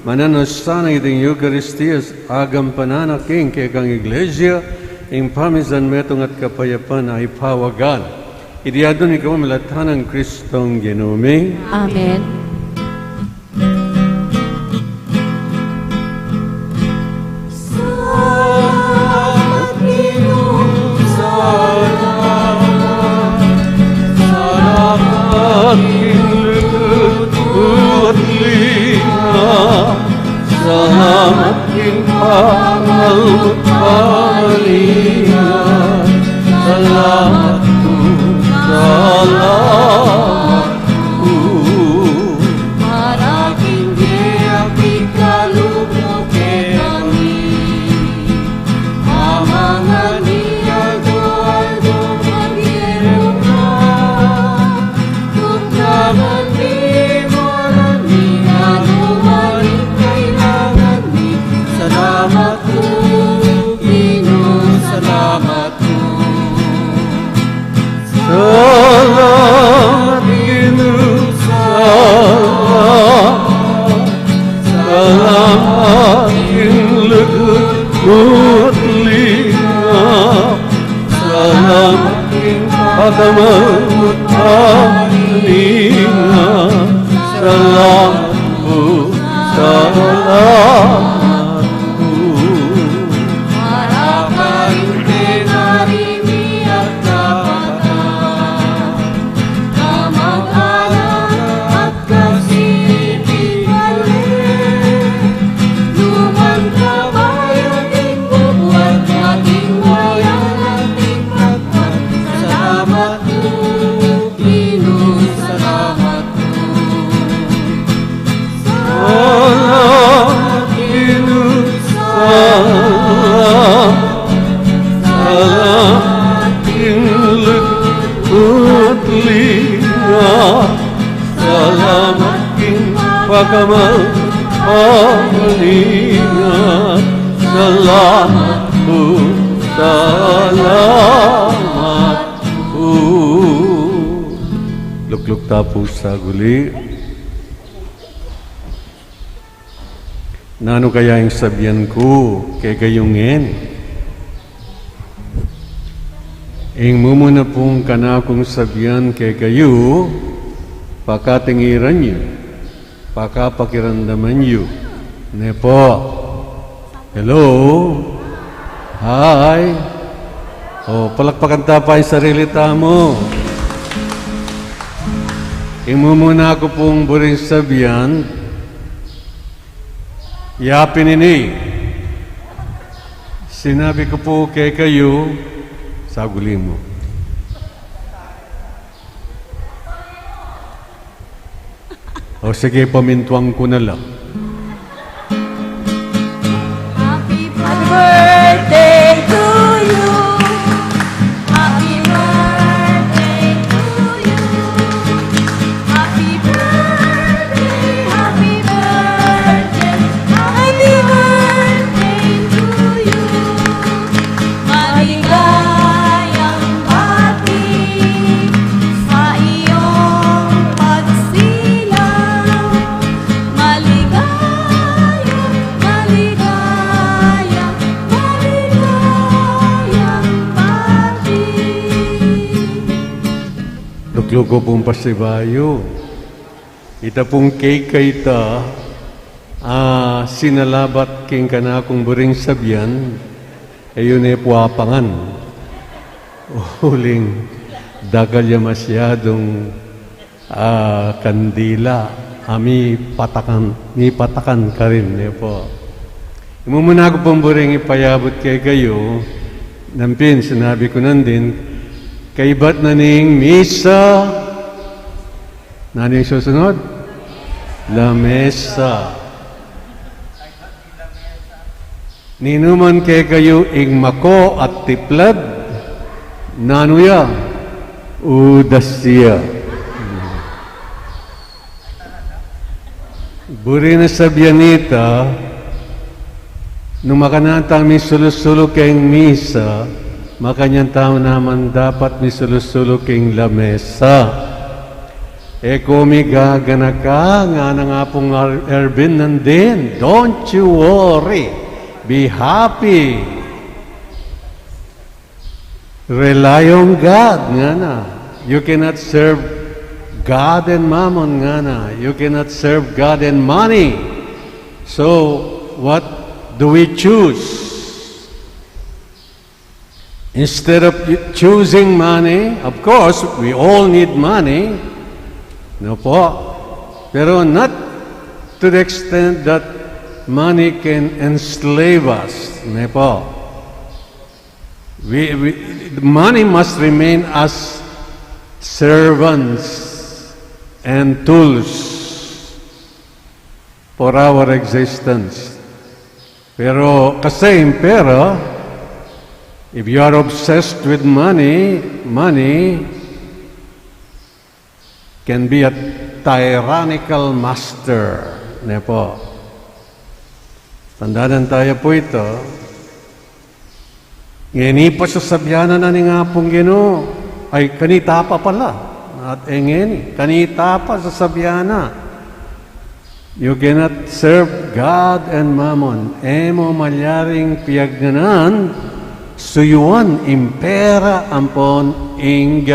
mananu sana iting Eukaristia agampanan na king kekang Iglesia ing pamizan, metung at kapayapan a ipawagan. Iti adwan mi king kapamilatan nang Kristong Ginu mi. Amen. Salamat, Ginu, salamat. Salamat king lugud at linga. Salamat king banal mung pamanina. Salamat pu, salamat pu. Para king bie a pikalub mu kekami. Amangan mi aldo-aldo ing bie mu. Tunggangan mi moran mi, nanu man ing kailangan mi. Salamat pu. Salamat, Ginu, salamat. Salamat king lugud mu at lingap. Salamat king pakamal mu at pakalinga. Salamat pu, salamat pu. Para pa rin kay Mari mi at kapatad, kamag-anak at kasipigan, lumantap ating bubuhat, ating bayan, ating pagpag. Salamat pu, Ginu, salamat pu. Salamat, Ginu, salamat. Salamat king lugud mu at lingap. Salamat king pakamal, pakalinga. Salamat pu, salamat pu. Lukluk ta pu sa guli. Nanu kaya ing sabian ku kekayu ngeni? Ing mumuna pung kanakung sabian kekayu, pakatingiran yu, pakapakiramdaman yu. Ne pu? Hello? Hi? O, palakpakan ta pa ing sarili tamu. Ing mumuna ku pung buring sabian, ya pin ini, sinabi ku pu kekayu, sa guli mu. O sige, pamintuan ku na la. Happy birthday to you. Happy birthday to you. Happy birthday, happy birthday, happy birthday to you. Maligayang bati sa iyong pagsilang. Maligaya, maligaya, maligayang bati. Lukluk ku pung pasibayu. Ita pung cake a ita, ah, sinalabat king kanakung buring sabian, e yu ne pu apangan. Uling dakal ya masyadung, ah, kandila, a, mipatakan, mipatakan karin, ne pu. Ing mumuna ku pung buring ipayabut kekayu, nanu pin, sinabi ku na din, kaybat na ning misa, nanu ing susunod? Lamesa. Ninuman kekayu ing mako at tiplad, nanu ya? Udas ya. Buri na sabian ita, nung makanyan ta misulu-sulu king misa, makanyan ta naman dapat misulu-sulu king lamesa. E ko migaganaka, ngana nga pung Ar-, Ervin nandin, don't you worry, be happy. Rely on God, ngana. You cannot serve God and mammon, ngana. You cannot serve God and money. So, what do we choose? Instead of choosing money, of course, we all need money. No po? Pero not to the extent that money can enslave us. Ne po? We, we, money must remain as servants and tools for our existence. Pero kasi ing pera, if you are obsessed with money, money can be a tyrannical master, ne po? Tandanan taya pu ita. Ngeni pasasabian na ning Apung Ginu, Ay, kanita pa pala. At e ngeni, kanita pa sasabian na, "You cannot serve God and mammon." E mo malyaring piyagnanan, suyuan ing pera ampon ing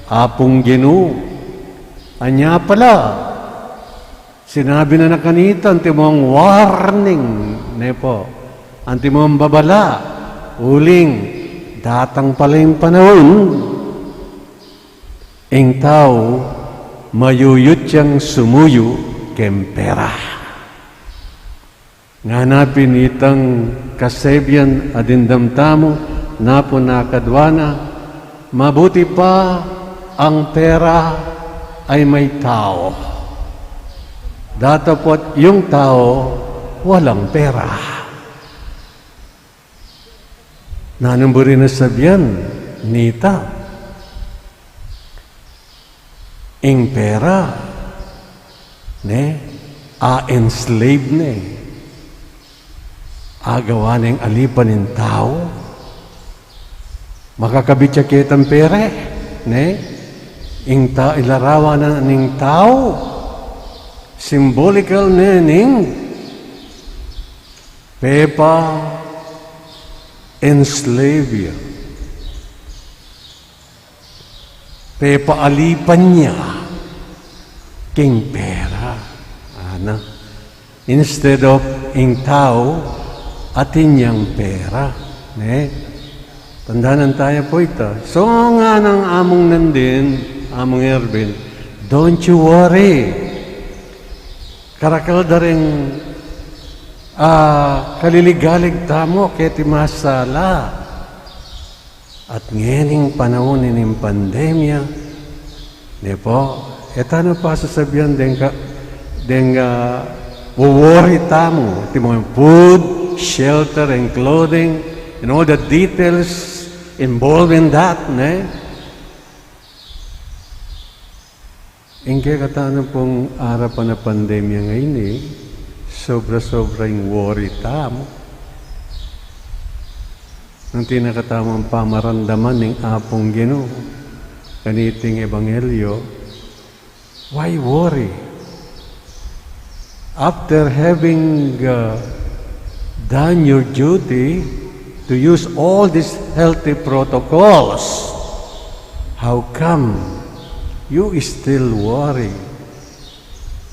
Apung Ginu. Anya pala, sinabi na na kanita, antimong warning, ne po? Antimong babala, uling datang pala ing panaun, ing tau mayuyut yang sumuyu keng pera. Ngana pin itang kasebian a dimdam tamu, napun a kadwa na, mabuti pa ang pera ay may tao. Datapot yung tao walang pera. Nanung buri na sabian nita, ing pera, ne, a-enslave ne, agawa neng alipan ning tau. Makakabit ya ketang pera, ne? Ing ta-, ilarawan na ning tau, symbolical ne ning pepa-enslave ya. Pepaalipan ya king pera. Ana. Instead of ing tau, atin yang pera. Ne? Tandanan taya po ita. So, nganang Among Nandin, Among Ervin, don't you worry. Karakal da ring, ah, kaliligalig tamu, keti masala. At ngening panaun ning pandemya, ne po, e ta na pa sasabian deng ka-, deng, ah, wo-worry tamu, timong food, shelter, and clothing, and all the details involved in that, ne? Ing kekatang pung arapan a pandemya ngeni, sobra-sobra ing worry tamu. Nung tinakatamung pamarandaman ning Apung Ginu, kaniting ebanghelyo, why worry? After having, uh, done your duty to use all these healthy protocols, how come you still worry?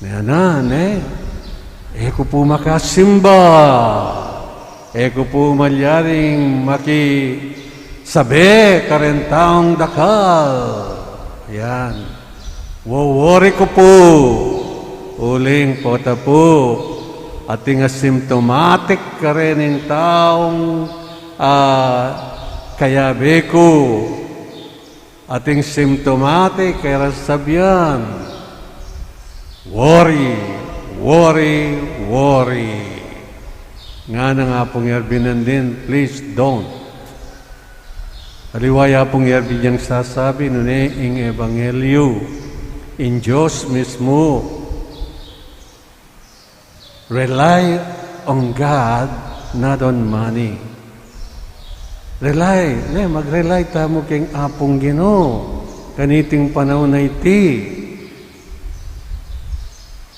Ne, ana, ne? E ku pu makasimba. E ku pu malyaring makisabi kareng taung dakal. Yan. Wo-worry ku pu. Uling pota pu, ating asymptomatic kareng taung, ah, kayabe ku. Ating symptomatic, kaya ra sabian, worry, worry, worry. Ngana nang Apung Ervin Nandin, please don't. Aliwa ya Apung Ervin yang sasabi, nune ing ebanghelyo, ing Dios mismu. Rely on God, not on money. Rely, ne, mag-rely tamu keng Apung Ginu. Kaniting panaun a iti,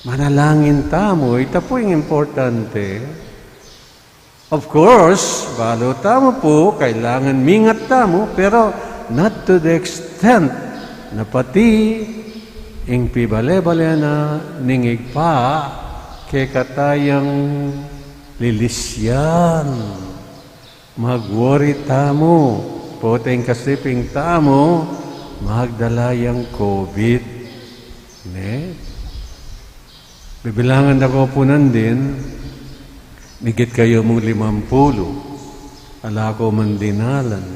manalangin tamu. Ita pu ing importante. Of course, balu tamu pu, kailangan mingat tamu, pero not to the extent na pati ing pibale-bale na ning Ibpa kekatayang lilisyan. Mag-worry tamu, poteng kasiping tamu magdala yang COVID. Ne? Bibilangan da ko pu nandin, migit kayu mung limampulu, ala ko man dinalan.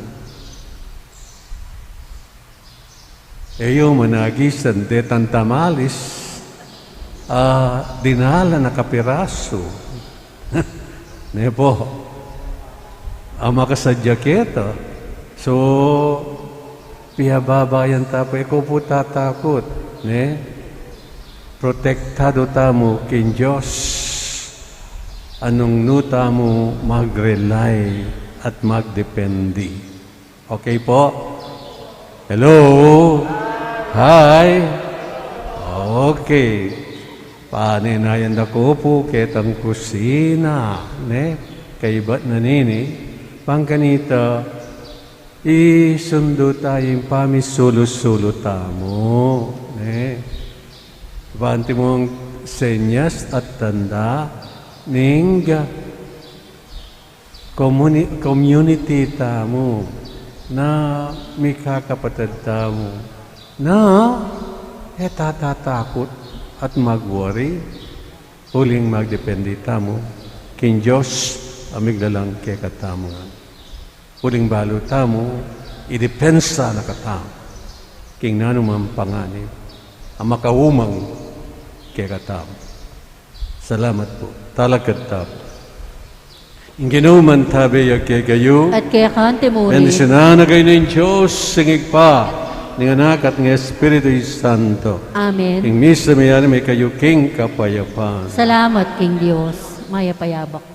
E yu man agisan detang tamalis, ah, dinalan a kapirasu. Ne po? A makasadya keta. So, piyababayan ta pu, e ko pu tatakut, ne? Protektadu tamu king Dios, nung nu tamu mag-rely at magdependi. Okay po? Hello? Hi? Okay. Paninayan da ku pu ketang kusina, ne? Kaybat na nini, pangkanita, isundu ta ing pamisulu-sulu tamu, ne? Banti mung senyas at tanda ning komuni-, community tamu, na mikakapatad tamu, na e tatatakut at magwari, uling magdepende tamu king Dios a miglalang kekatamu. Uling balu tamu, idepensa na katamu king nanumang panganib a makaumang kekatamu. Salamat pu. Talakad tamu. Ing Ginu mantabe ya kekayu. At keka naman murin. Bendisyunan na kayu ning Dios, ing Ibpa, ning Anak, at ning Espiritu Santo. Amen. Ing misa meyari na, mako kayu king kapayapan. Salamat king Dios. Mayap a abak.